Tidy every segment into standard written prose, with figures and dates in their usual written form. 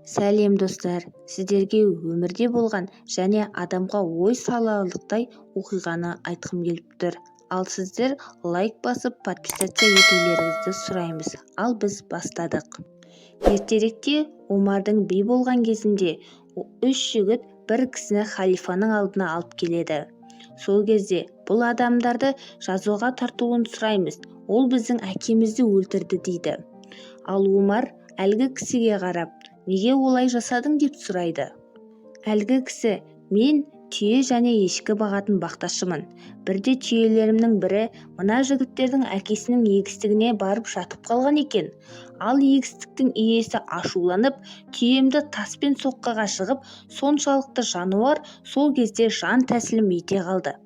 Сәлем, достар! Сіздерге өмірде болған және адамға ой саларлықтай оқиғаны айтқым келіп тұр. Ал сіздер лайк басып, подписаться етулеріңізді сұраймыз. Ал біз бастадық. Ертеректе, Омардың би болған кезінде, үш жігіт бір кісіні халифаның алдына алып келеді. Сол кезде: «Бұл адамдарды жазаға тартуын сұраймыз, ол біздің әкемізді өлтірді», – дейді. Ал Омар әлгі кісіге қарап: «Неге олай жасадың?» – деп сұрайды. Әлгі кісі: «Мен түйе және ешкі бағатын бақташымын. Бірде түйелерімнің бірі мына жігіттердің әкесінің егістігіне барып жатып қалған екен. Ал егістіктің иесі ашуланып, түйемді таспен соққыға жығып, соншалықты жануар сол кезде жан тәсілім ете қалды.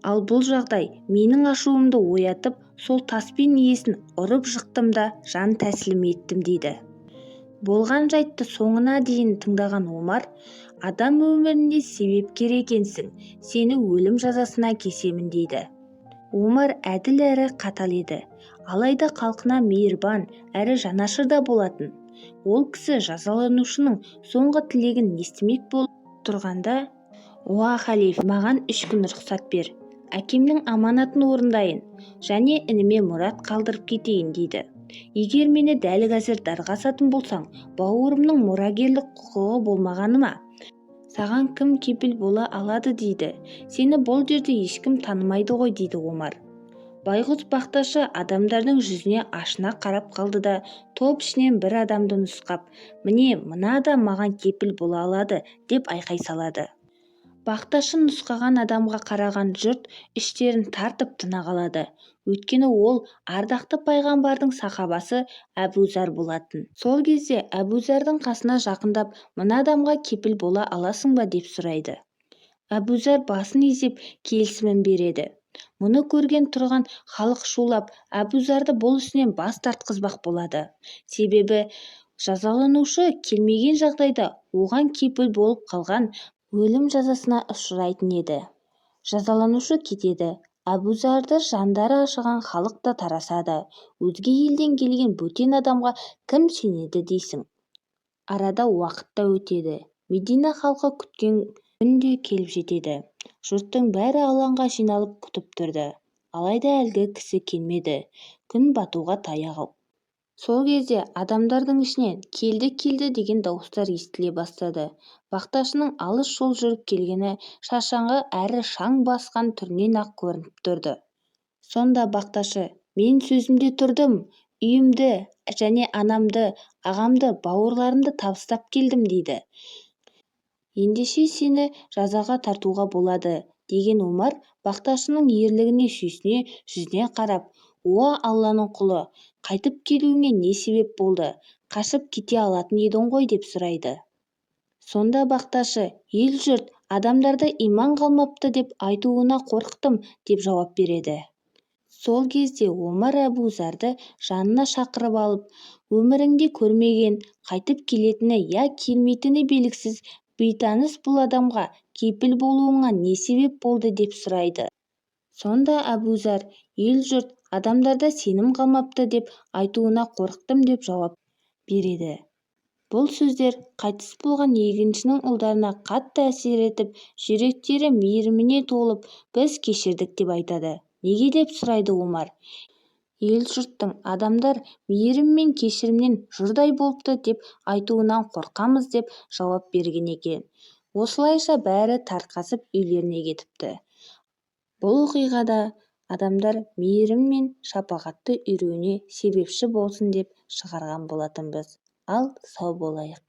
Ал бұл жағдай менің ашуымды оятып, сол таспен иесін ұрып жықтым да, жан тәсілім еттім», – дейді. Болған жайтты соңына дейін тыңдаған Омар: «Адам өміріне себепкер екенсің, сені өлім жазасына кесемін», – дейді. Омар әділ әрі қатал еді, алайда халқына мейірбан әрі жанашыр да болатын. Ол кісі жазаланушының соңғы тілегін естімек болып тұрғанда: «Уа, халиф, маған 3 күн рұқсат бер, әкемнің аманатын орындайын және ініме мұрат қалдырып кетейін», – дейді. «Егер мені дәл қазір дарға асатын болсаң, бауырымның мұрагерлік құқығы болмағаны ма? Саған кім кепіл бола алады?» – дейді. «Сені бұл жерде ешкім танымайды ғой», – дейді Омар. Байғұс бақташы адамдардың жүзіне ашына қарап қалды да, топ ішінен бір адамды нұсқап: «Міне, мына адам маған кепіл бола алады», – деп айқай салады. Бақташы нұсқаған адамға қараған жұрт іштерін тартып тына қалады, өйткені ол ардақты пайғамбардың сахабасы Әбузар болатын. Сол кезде Әбузардың қасына жақындап: «Мына адамға кепіл бола аласың ба?» – деп сұрайды. Әбузар басын изеп, келісімін береді. Мұны көрген тұрған халық шулап, Әбузарды бұл ісінен бас тартқызбақ болады, себебі жазаланушы келмеген жағдайда оған кепіл болып қалған өлім жазасына ұшырайтын еді. Жазаланушы кетеді, Әбузарды жандары ашыған халық та тарасады. Өзге елден келген бөтен адамға кім сенеді дейсің. Арада уақыт та өтеді, Медина халқы күткен күн де келіп жетеді. Жұрттың бәрі алаңға жиналып күтіп тұрды. Алайда әлгі кісі келмеді. Күн батуға таяу. Сол кезде адамдардың ішінен «Келді, келді!» деген дауыстар естіле бастады. Бақташының алыс жол жүріп келгені шаршаңқы әрі шаң басқан түрінен-ақ көрініп тұрды. Сонда бақташы: «Мен сөзімде тұрдым, үйімді және анамды, ағамды, бауырларымды табыстап келдім», – дейді. «Ендеше сені жазаға тартуға болады», – деген Омар бақташының ерлігіне сүйсіне, жүзіне қарап: «Уа, Алланың құлы, қайтып келуіңе не себеп болды? Қашып кете алатын едің ғой?» – деп сұрайды. Сонда бақташы: «Ел-жұрт адамдарда иман қалмапты деп айтуына қорықтым», – деп жауап береді. Сол кезде Омар Әбузарды жанына шақырып алып: «Өміріңде көрмеген, қайтып келетіні я келмейтіні белгісіз бейтаныс бұл адамға кепіл болуыңа не себеп болды?» – деп сұрайды. Сонда Әбузар: «Ел-жұрт адамдарда сенім қалмапты деп айтуына қорықтым», – деп жауап береді. Бұл сөздер қайтыс болған егіншінің ұлдарына қатты әсер етіп, жүректері мейіріміне толып, «Біз кешірдік» деп айтады. «Неге?» – деп сұрайды Омар. «Ел-жұрттың адамдар мейірім мен кешірімнен жұрдай болыпты деп айтуынан қорқамыз», – деп жауап берген екен. Осылайша бәрі тарқасып, үйлеріне кетіпті. Бұл оқиғада адамдар мейірім мен шапағатты үйренуіне себепші болсын деп шығарған болатынбыз. Ал сау болайық.